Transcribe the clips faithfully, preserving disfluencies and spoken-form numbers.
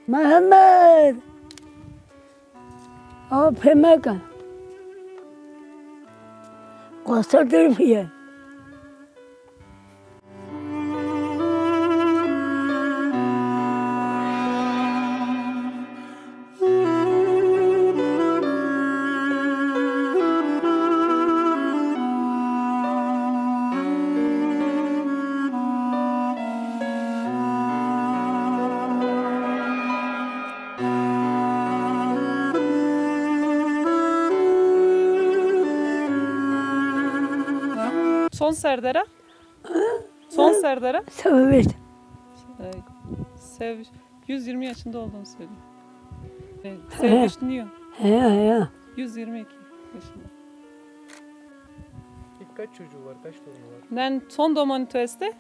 Mehmet! A pê meke. Qasir dir piye. Çond serdera? Çond serdera? Sev vişt. Ay, sev, yüz yirmi yaşında olduğunu söylüyor. Evet, sev vişt niyo. He, he. Yüz yirmi iki yaşında. Kaç çocuğu var, kaç torunu var? Nen çond domanî tu estê?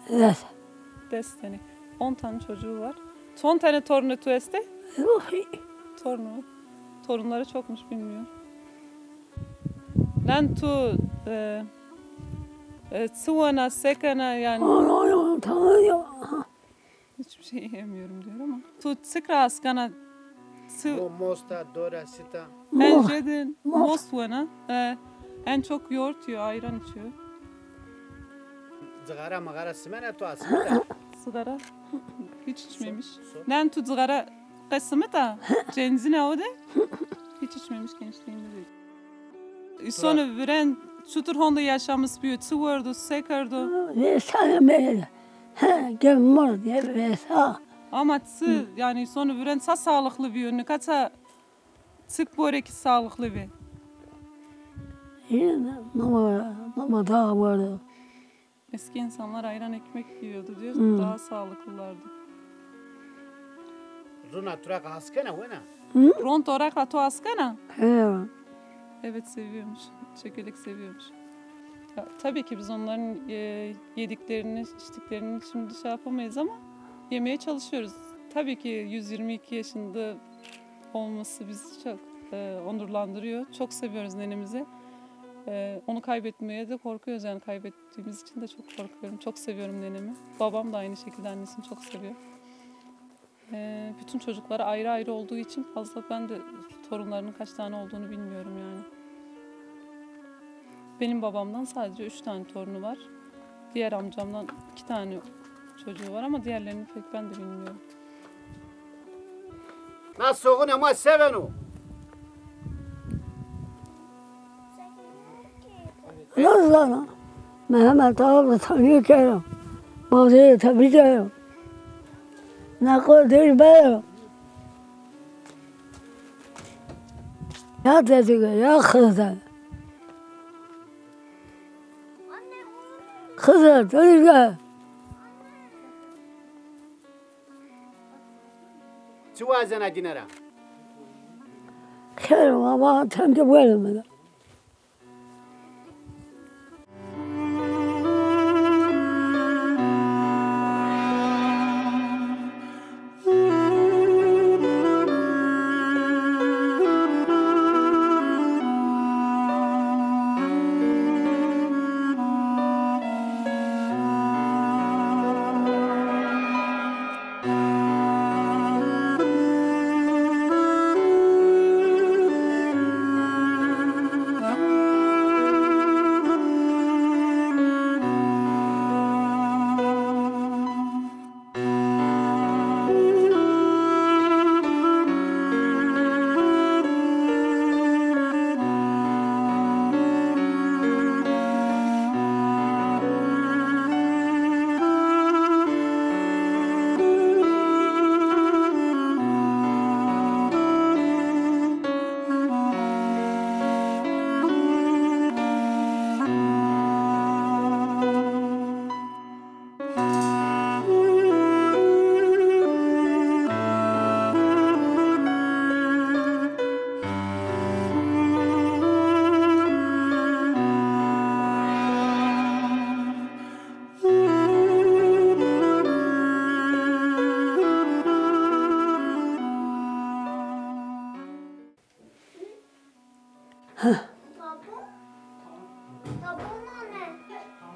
Des. Des tane. On tane çocuğu var. Çond tane torunu tu estê? Yok. Torunu. Torunları çokmuş, bilmiyorum. Nen tu, e, e, çi wena, se kena yani? Ana, ana, tamam ya. Hiçbir şey yemiyorum diyor ama. Tu çik ra askena, çi... Mo-, mosta, dora, sita. En jêde most wena. E, en çok yoğurt yiyor, ayran içiyor. Cigara migara simena tu askena? Sigara hiç içmemiş. So-, so- Nen tu cigara qe simita, cenzine o de. Hiç içmemiş gençliğinde de. Îsonî viren çutir honde yaşamış biyo, çi werdo, se kerdo? Vêsayê mi. He, gel mor diye vêsa. Ama çi, yani îsonî viren ça sağlıklı biyo, nika ça çik bore ki sağlıklı bi? Yine mama, mama daha vardı. Eski insanlar ayran ekmek yiyordu diyor, daha sağlıklılardı. Zurna tu ra askena wena? Ron toraq ra to askena? He. Evet, seviyormuş. Çökelek seviyormuş. Ya, tabii ki biz onların, e, yediklerini, içtiklerini şimdi şey yapamayız ama yemeye çalışıyoruz. Tabii ki yüz yirmi iki yaşında olması bizi çok, e, onurlandırıyor. Çok seviyoruz nenemizi. E, onu kaybetmeye de korkuyoruz yani, kaybettiğimiz için de çok korkuyorum. Çok seviyorum nenemi. Babam da aynı şekilde annesini çok seviyor. Ee, bütün çocukları ayrı ayrı olduğu için fazla ben de torunlarının kaç tane olduğunu bilmiyorum yani. Benim babamdan sadece üç tane torunu var. Diğer amcamdan iki tane çocuğu var ama diğerlerini pek ben de bilmiyorum. Na soğun ama sevenu. Nazana. Mehmet abi tanıyor kero. Bazı tabi kero. Ne kadar bero. Ya dedi ya kızı. Kızı dedi. Çi wazena dîne ra? Xêr, ama tenge were mi de.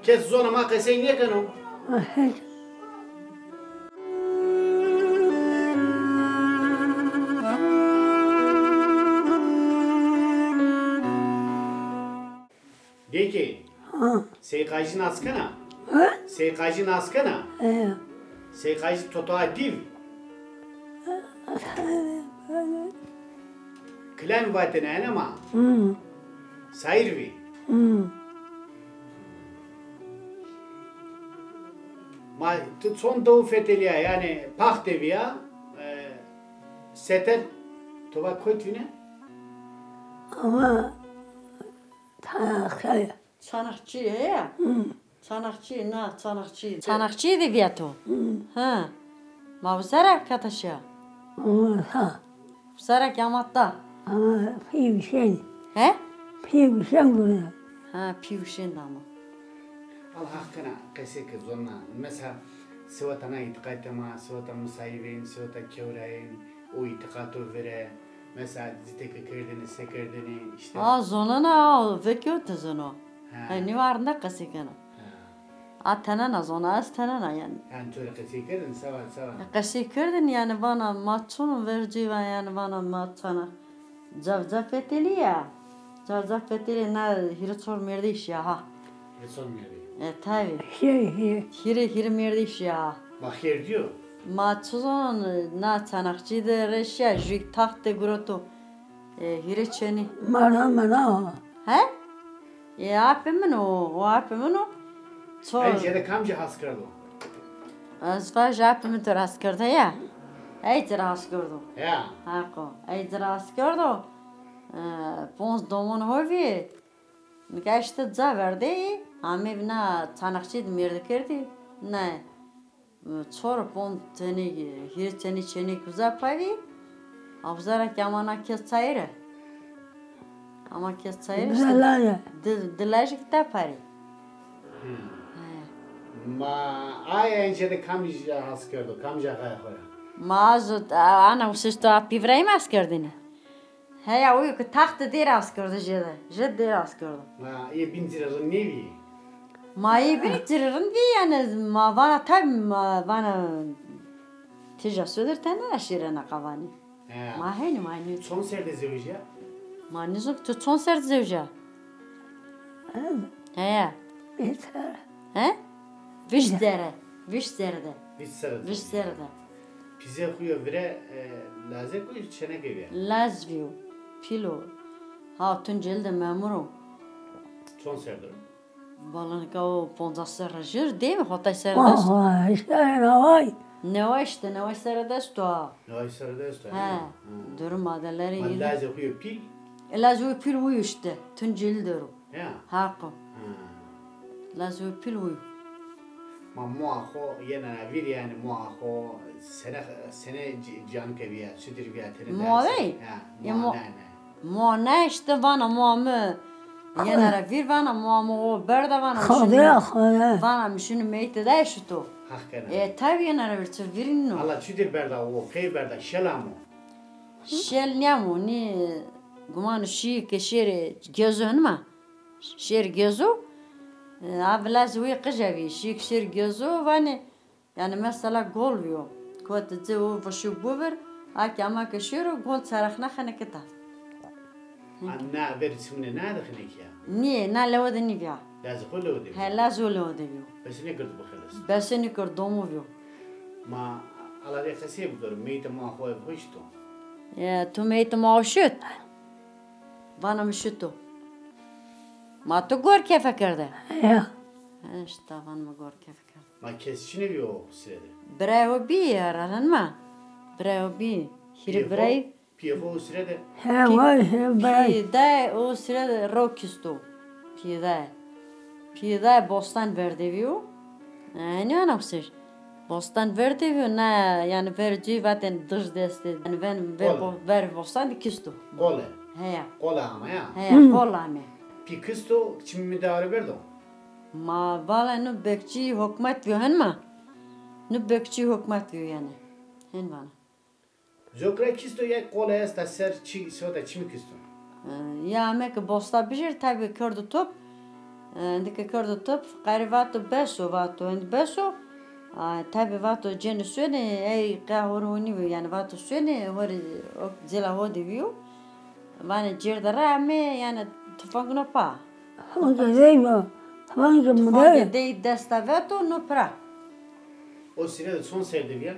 Kes zona ma qesey nêkeno. Yekê. Ha. Sey Qajî nas kena? Ha? Sey Qajî nas kena? He. Sey Qajî tota div. Kilen vatene ene ma. Hı. Sayır vi. Hı. Ma tu çon dew fetelîya, yanî pax de vîya, e, seter to va kot vîne? Ama ta, ta. Çanakçî heya? Hı. Çanakçî, na, Çanakçî. Çanakçî de vîya to? Hı. Ha. Ma uzara kata şiya? Ama ha. Uzara kî ama ta? Ama pî vişen. He? Pî vişen gure. Ha, pî vişen de ama. Allah hakkına qesê ke zonna. Mesela, seweta na îtîqatê ma, seweta misayîbên, seweta kewrayên, o îtîqato vire, mesela, zitê ke kerdêne, se kerdêne, îşte. A, zonena, a, vekî o ti zono. Ha. He, nî wa rinde qesey kena. Ha. A tenena zona, ez tenena yanî. Yanî to rê qesey kerdin, se va, se va? E, qesey kerdin yanî vana ma çin o, vercî va yanî vana ma çana. Cavcav fetelî ya. Cavcav fetelî na hîrê çor mêrdî şîya ha. Hîrê çor mêrdî. E, tabî. Hîrê, hîrê. Hîrê, hîrê mêrdî şîya ha. Ma xêr dîyo? Ma çi zonon, na Çanakçî de rê şîya, jû taxt de gureto. E, hîrê çênî. Mara, mara. He? E, apê min o, o apê min o. Ço- Ey, jêde kamcî has kerdo? Ez vaj apê min to ra has kerdo ya. Ey ci ra has kerdo. Ya. Haqo. Ey ci ra has kerdo. E, ponc domon ho vî. Nika îşte ca verdeyî. Amê vîna Çanakçî de mêrde kerdî. Ne. Çor pon tenî, hîrê tenî çênî uza pay vî. Uza ra kî ama na kes çayire. Ama kes çayire îşte. Di lajê. Di, di lajê kî ta parî. Hı. He. Ma aye encê de kamî has kerdo, kamî axayê xo ra? Ma az o, a, ana usê to a pî virayî mi has kerdêne. Heya, uyo ke taxte dêr az kerdo jêde. Jêde dêr az kerdo. Ma yê bîn ci rê rind nêvî? Ma yê bîn ci rê rind vî, yanî ma vana tabî ma vana tîja sodir tenena şîrena qavanî. He. Ma henî ma nî. Çon ser de zewjîya? Ma nîzon ke tu çon ser de zewjîya? He. Heya. Bîst serre. He? Vîşt serre. Vîşt serre de. Vîşt serre de. Vîşt serre de. Pîzê xo yo vire, e, lazê xo yo çêneke vîya? Laz vîyo. Pîl o. Ha, Tunceli de memur o. Çon serre de? Bala nika o poncas serre jêr, değil mi? Hotay serre de est. Aha, îşte neway. Neway îşte, neway serre de esto ha. Neway serre de esto ha. He. Hı. Durum adeleri. Ma lazê xo yo pîl? E, lazê xo yo pîl uyo îşte. Tunceli der o. Ya. Haqo. Ha. Lazê xo pîl uyo. Ma moa xo yena ra vîr, yanî moa xo sene, sene ci-, ciyan ke vîya, çidir vîya tenê. Moa vey? Ya, moa ne, ne. Moa ne îşte vana moa mi yena ra vîr vana, moa mi o berda vana. Xode, xode. Vana mi şunu meyte de şito. Haq kena. E, tabî yena ra vîr, çi vîrîn o. Ala çidir berda o, pey berda, şel amo? Şel nîyamo, nî gumano şî ke şêrê gezo hin ma. Şêr gezo, e, a vilazê wî qija vî, şîk şêr gezo, vanê, yanî mesela gol vîyo. Kotê ci o vişû buvir, a ke ama ke şêro, gol çerexna xenekita. A na verê çimune na de xenekîya? Nîyê, na lewe de nîvîya. Lazê xo lewe de vîyo? He, lazê xo lewe de vîyo. Bese nêkirdo bixeles? Bese nêkirdo, domo vîyo. Ma ala rê qesey bikero, meytê ma xo ev ho şito. E, tu meytê ma xo şit? Vana mi şito. Ma tu gor kefe kerde? Ya. Eşta van mi gor kefe kerde. Ma kes çinê vî o sire de? Birayê ho bî ya, rarin ma. Birayê ho bî. Hîrê birayî. Pîyê xo o sire de? He, vay, he, vay. Pîyê dayê o sire de rew kisto. Pîyê dayê. Pîyê dayê bostan ver de vîyo. E, nîyana xo ser. Bostan ver de vîyo, na, yanî ver cî vatên dij destê. Yanî ven ver bo-, ver bostan de kisto. Qole. Heya. Qole ama ya. Heya, qole ame. Pî kisto, çimî mi dare berdo? Ma vala no bekçî hukmat vîyo hen ma. No bekçî hukmat vîyo yanî. Hen vana. Zokra kisto ya qole esta ser çi, sota çimî kisto? E, ya ame ke bosta bijêr, tabî kerdo top. E, indi ke kerdo top, qerî vato bes o, vato, indi bes o. A, tabî vato cênê sonê, ey qe hor honî vîyo, yanî vato sonê, hor o cêla ho de vîyo. Vanê cêr de ra ame, yanî tufang no pa. Hangi dey mi? Hangi mi dey? Hangi dey desta veto no pira. O sire de çond ser de viya?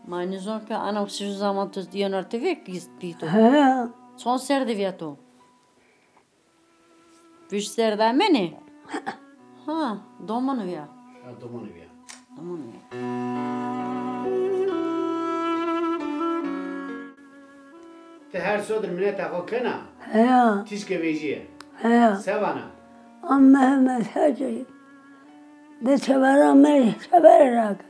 Ma nizon ke ana si ju zaman tu yenar te ve ki pito. He. Çond ser de viya to? Vîst ser de amenê? Ha, domon viya. Ha, domon viya. Domon viya. Ti her sodir mineta xo kena? Heya. Tîşke vejîye? Heya. Se vana? Am Mehmet Hacı. De çevera me çevere rak.